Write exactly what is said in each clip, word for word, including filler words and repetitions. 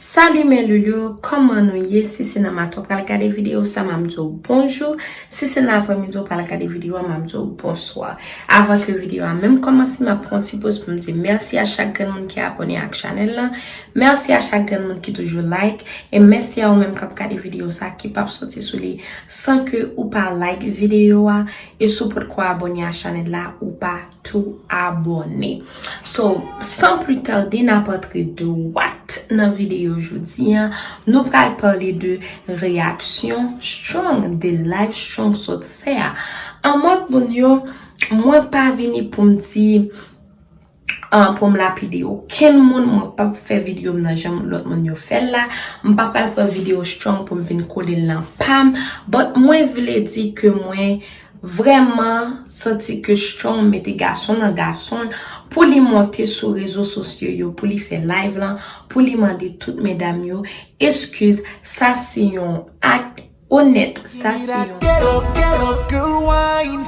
Salut mes loulous, kòman nou ye? Si se nan maten w pral gade videyo sa, m ap di w bonjou. Si se nan aprèmidi w pral gade videyo a, m ap di w bonswa. Avan ke videyo a menm kòmanse, m ap pran yon ti poz pou m di mèsi a chak grenn moun ki abòne ak chanèl la. Mèsi a chak grenn moun ki toujou like. E mèsi a ou menm k ap gade videyo sa ki p ap soti sou li san ke ou pa like videyo a. E si w potko abòne a chanèl la, ou pa tou abòne. So, sans plus tarder, n ap antre dwat nan videyo jodi a. Nou pral pale de reyaksyon Strong, de live Strong sot fè a. An mòd moun yo, mwen pa vini pou m di, ah, pou m lapide okenn moun, mwen p ap fè videyo m nan jan lòt moun yo fè l la. M pa pral pran videyo Strong pou m vin kole l nan pa m. But mwen vle di ke mwen vrèman santi ke Strong mete gason nan gason l pou li monte sou rezo sosyo yo, pou li fè live lan, pou li mande tout medam yo eskiz. Sa se yon ak onèt, sa se yon. Get up, get up, girl, wine.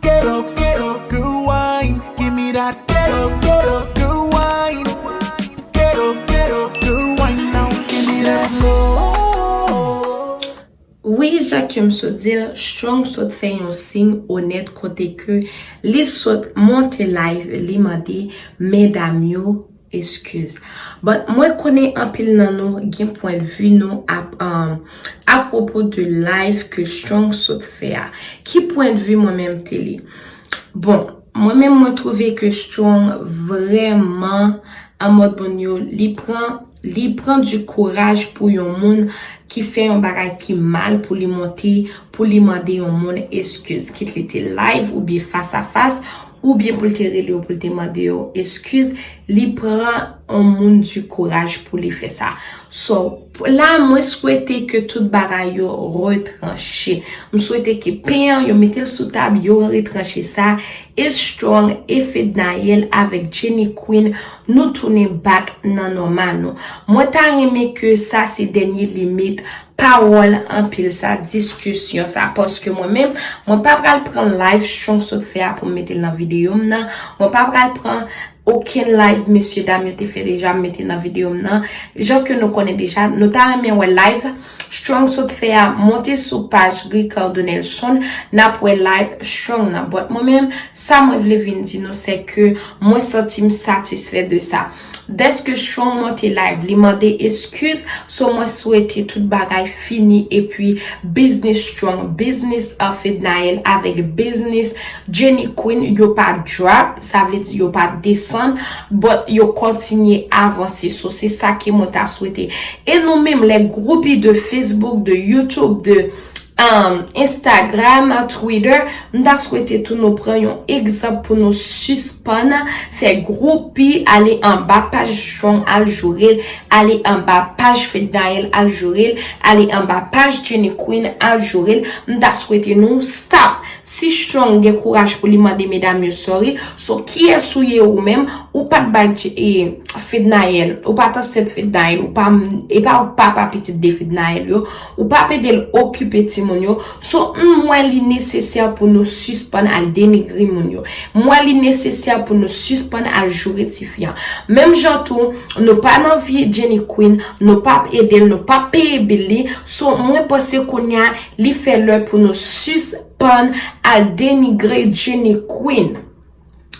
Get up, get up, girl, wine. Give me that. Get up, get up, girl, wine. Get up, get up, girl, wine now. Give me that slow. Wi, jan ke m sot di l, Strong sot fè yon siy onèt kote ke li sot monte live, li mande medam yo eskiz. But mwen konnen anpil nan nou gen pwendvi nou ap, um, apwopo de live ke Strong sot fè a. Ki pwendvi mwen menm te li? Bon, mwen menm mwen twouve ke Strong vrèman an mòd moun yo, li pran, li pran di kouraj pou yon moun ki fè yon bagay ki mal pou li monte, pou li mande yon moun eskiz. Kit li te live oubyen fas a fas, oubyen pou l te rele yo pou l te mande yo eskiz, li pran yon moun di kouraj pou li fè sa. So, la, mwen swete ke tout bagay yo retranche. M swete ke pen an, yo mete l sou tab, yo retranche sa. E Strong, e Fednaelle avèk Jenny Queen, nou tounen back nan nòmal nou. Mwen ta renmen ke sa se dènye limit pawòl anpil sa, diskisyon sa, paske mwen menm, mwen pa pral pran live Strong sot fè a pou m mete l nan videyo m nan, mwen pa pral pran okenn live mesye dam yo te fè deja m mete nan videyo m nan. Jan ke nou konnen deja, nou ta renmen wè live Strong sot fè a, monte sou paj Ricardo Nelson, n ap wè live Strong nan. But mwen menm, sa mwen vle vin di nou, se ke mwen santi m satisfè de sa. Dèske Strong monte live, li mande eskiz, so mwen swete tout bagay fini, epi biznis Strong, biznis, uh, Fednaelle avèk biznis Jenny Queen, yo pa drop, sa vle di yo pa desann, but yo kontinye avanse. So, se sa ke mwen ta swete. E nou menm, les groupies de Facebook, de YouTube, de, um, Instagram, Twitter, m ta swete tou nou pran yon egzanp pou nou sispann fè groupi, ale anba paj Strong al joure l, ale anba paj Fednaelle al joure l, ale anba paj Jenny Queen al joure l. M ta swete nou stop. Si Strong gen kouraj pou li mande medam yo sorry, so kiyès ou ye ou menm, ou pa t bay, e, Fednaelle, ou pa t ansent Fednaelle, ou pa, e pa ou papa pitit de Fednaelle yo, ou pa p ede l okipe timoun yo. So, m wè li nesesè pou nou sispann al denigre moun yo. M wè li nesesè pou nou sispann al joure tifi an. Menm jan tou, nou pa nan vi Jenny Queen, nou p ap ede l, nou p ap peye bil li. So, mwen panse kounye a, li fè lè pou nou sispann al denigre Jenny Queen.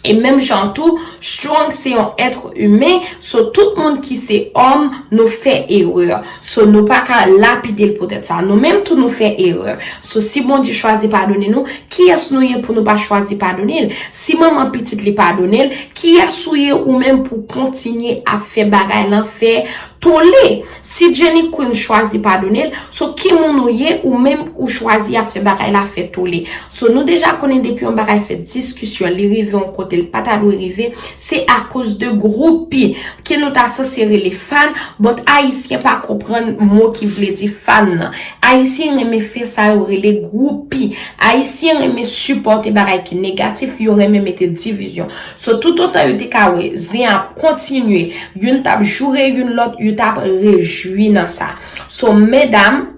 E menm jan tou, Strong se yon èt imen, so tout moun ki se òm, nou fè erè. So nou pa ka lapide l poutèt sa. Nou menm tou nou fè erè. So si Bondye chwazi padone nou, kiyès nou ye pou nou pa chwazi padone l? Si manman pitit li padone l, kiyès ou ye ou menm pou kontinye ap fè bagay lan fè tole? Si Jenny Queen chwazi padone l, so ki moun ou ye ou menm ou chwazi ap fè bagay la fè tole? So nou deja konnen depi yon bagay fè diskisyon, li rive yon kote l pa ta dwe rive, se akoz de groupi ke nou ta sanse rele fan, but Ayisyen pa konprann mo ki vle di fan nan. Ayisyen renmen fè sa yo rele groupi. Ayisyen renmen sipòte bagay ki negatif, yo renmen mete divizyon. So toutotan yo te ka wè zen ap kontinye, youn t ap joure youn lòt, yo t ap rejwi nan sa. So medam,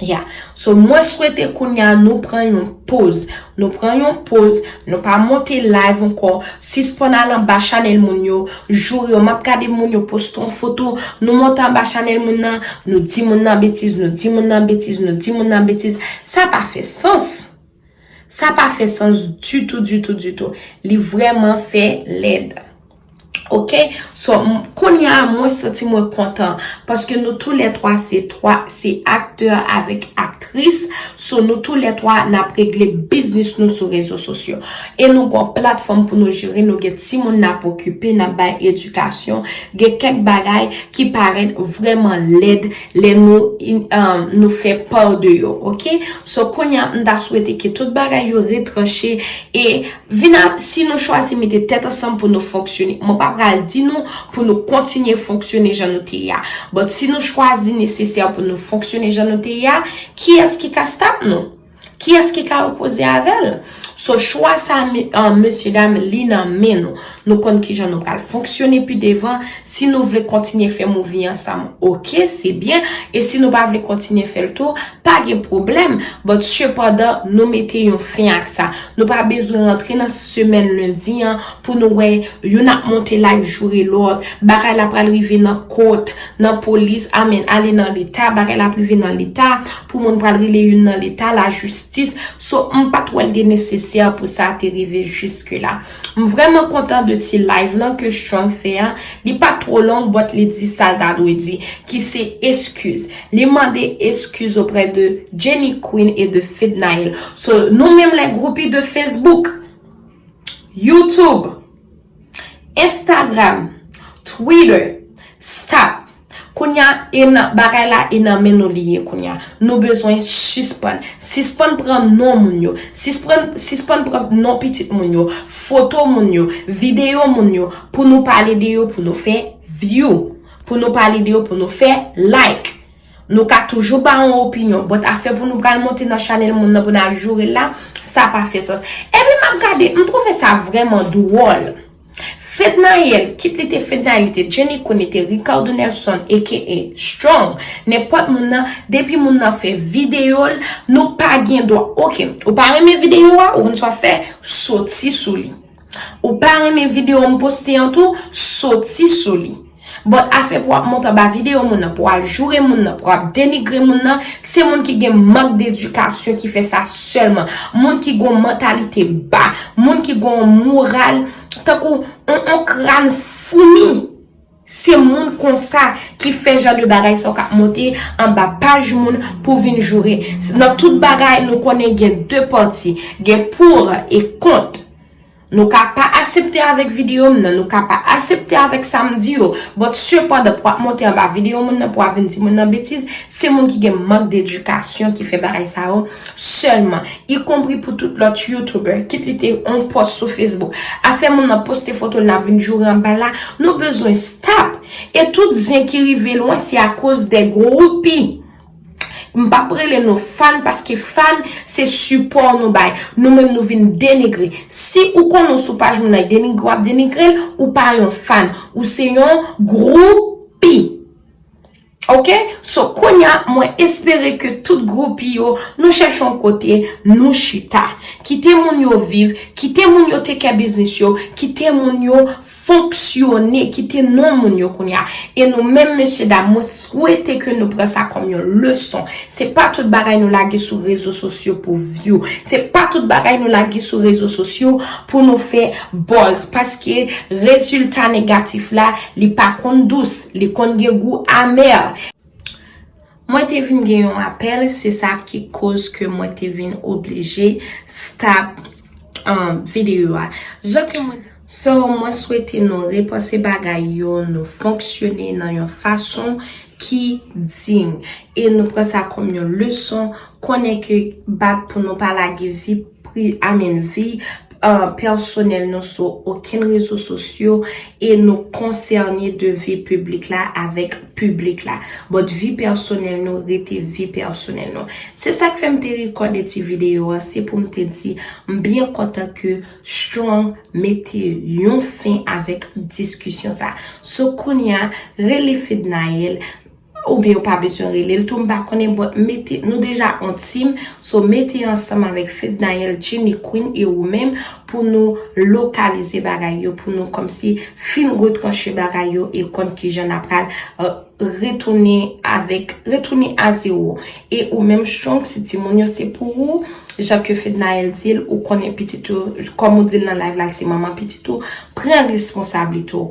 Yeah. So, mwen swete kounye a nou pran yon poz. Nou pran yon poz, nou pa monte live ankò, sispann al anba chanèl moun yo, joure yo. M ap gade moun yo poste yon foto, nou monte anba chanèl moun nan, nou di moun nan betiz, nou di moun nan betiz, nou di moun nan betiz. Sa pa fè sans. Sa pa fè sans ditou, ditou, ditou. Li vrèman fè lèd. Ok? So, kounye a, mwen santi mwen kontan. Paske nou toulètwa se twa, se aktè avèk aktris. So, nou toulètwa, n ap regle biznis nou sou rezo sosyo. E nou gen platfòm pou nou jere, nou gen timoun n ap okipe, n ap bay edikasyon. Gen kèk bagay ki parèt vrèman lèd lè nou, nou fè pa de yo, ok? So, kounye a, m ta swete ke tout bagay yo retranche e vin ap, si nou chwazi mete tèt ansanm pou nou fonksyone, mwen pa pral di nou pou nou kontinye fonksyone jan nou te ye a. But si nou chwazi nesesè pou nou fonksyone jan nou te ye a, kiyès ki ka stop nou? Kiyès ki ka opoze avè l? So, chwa sa, mesye dam, li nan men nou. Nou konn kijan nou pral fonksyone pi devan. Si nou vle kontinye fè mouvi ansanm, ok, se byen. E si nou pa vle kontinye fè l tou, pa gen pwoblèm. But sepandan, nou mete yon fen ak sa. Nou pa bezwen rantre nan semèn lendi an pou nou wè youn ap monte live joure lòt. Bagay la pral rive nan kot, nan polis, amèn, ale nan leta, bagay la ap rive nan leta, pou moun pral rele youn nan leta, lajistis. So, m pa t wè l te nesesè pou sa te rive jiske la. M vrèman kontan de ti live lan ke Strong fè a. Li pa two long, but li di sa l ta dwe di, ki se eskiz. Li mande eskiz oprè de Jenny Queen e de Fednaelle. So, nou menm lè groupi de Facebook, YouTube, Instagram, Twitter, stop. Kounye a, e nan, bagay la, e nan men nou li ye kounye a. Nou bezwen sispann. Sispann pran non moun yo. Sispann, sispann pran non pitit moun yo, foto moun yo, videyo moun yo, pou nou pale de yo, pou nou fè view. Pou nou pale de yo, pou nou fè like. Nou ka toujou ba yon opinyon, but afè pou nou pral monte nan chanèl moun nan pou n al joure l la, sa pa fè sans. Epi m ap gade, m twouve sa vrèman dwòl. Fednaelle, kit li te Fednaelle, li te Jenny Queen, li te Ricardo Nelson, A K A Strong, nenpòt moun nan, depi moun nan fè videyo l, nou pa gen dwa. Ok, ou pa renmen videyo a, ou konn sa w ap fè, soti sou li. Ou pa renmen videyo m poste an tou, soti sou li. But afè pou w ap monte anba videyo moun nan, pou w al joure moun nan, pou w ap denigre moun nan, se moun ki gen mank dedikasyon ki fè sa sèlman. Moun ki gon mantalite ba, moun ki gon moral, tankou on, on kran foumi. Se moun konsa ki fè jan de bagay sa yo k ap monte anba paj moun pou vin joure. Nan tout bagay, nou konnen gen de pati, gen pour e kont. Nou ka pa aksepte avèk videyo m nan, nou ka pa aksepte avèk sa m di yo, but sepandan pou w ap monte anba videyo moun nan, pou w ap vin di moun nan betiz, se moun ki gen mank dedikasyon ki fè bagay sa yo sèlman, ikonpri pou tout lòt YouTuber, kit li te on pòs sou Facebook. Afè moun nan poste foto l, n ap vin joure anba l la, nou bezwen stop. E tout zen ki rive lwen, se akoz de groupi. M p ap rele nou fan paske fan se sipò nou bay. Nou menm nou vin denigre. Si ou konnen w sou paj moun nan, denigre w ap denigre l, ou pa yon fan. Ou se yon groupi. Ok? So, kounye a, mwen espere ke tout groupi yo, nou chèche yon kote, nou chita. Kite moun yo viv, kite moun yo take care biznis yo, kite moun yo fonksyone, kite non moun yo kounye a. E nou menm, mesye dam, mwen swete ke nou pran sa kòm yon leson. Se pa tout bagay nou lage sou rezo sosyo pou view. Se pa tout bagay nou lage sou rezo sosyo pou nou fè buzz. Paske rezilta negatif la, li pa konn dous. Li konn gen gou amè. Mwen te vin gen yon apèl, se sa ki koz ke mwen te vin oblije stop, um, videyo a. Jan ke mwen, so, mwen swete nou repanse bagay yo, nou fonksyone nan yon fason ki diy. E nou pran sa kòm yon leson, konnen ke bat pou nou pa lage vi pri, I mean, vi, uh, pèsonèl nou sou okenn rezo sosyo e nou konsène de vi piblik la avèk piblik la. But vi pèsonèl nou rete vi pèsonèl nou. Se sa k fè m te rekòde ti videyo a, se pou m te di, m byen kontan ke Strong mete yon fen avèk diskisyon sa. So, kounye a, rele Fednaelle, oubyen yo pa bezwen rele l tou, m pa konnen, but mete, nou deja on team, so mete ansanm avèk Fednaelle, Jenny Queen e ou menm pou nou lokalize bagay yo, pou nou kòmsi fin retranche bagay yo e konn kijan n ap pral, uh, retounen avèk, retounen a zewo. E ou menm Strong, si timoun yo se pou ou, jan ke Fednaelle di l, ou konnen pitit ou, kòm ou di l nan live la, se manman pitit ou, pran responsablite w.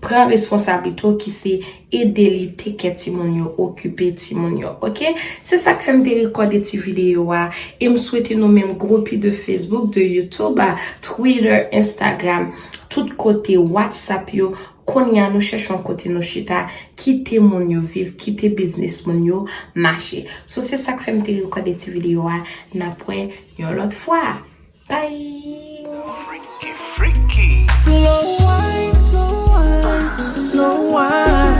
Pran responsablite w ki se ede li take care timoun yo, okipe timoun yo, oke? Se sa k fè m te rekòde ti videyo a, e m swete nou menm gwo pi de Facebook, de YouTube, a, Twitter, Instagram, tout kote, WhatsApp yo, kounye a nou chèche yon kote nou chita, kite moun yo viv, kite biznis moun yo mache. So se sa k fè m te rekòde ti videyo a, n ap wè yon lòt fwa. Bye! Freaky, freaky. Slow wine, slow wine, slow wine.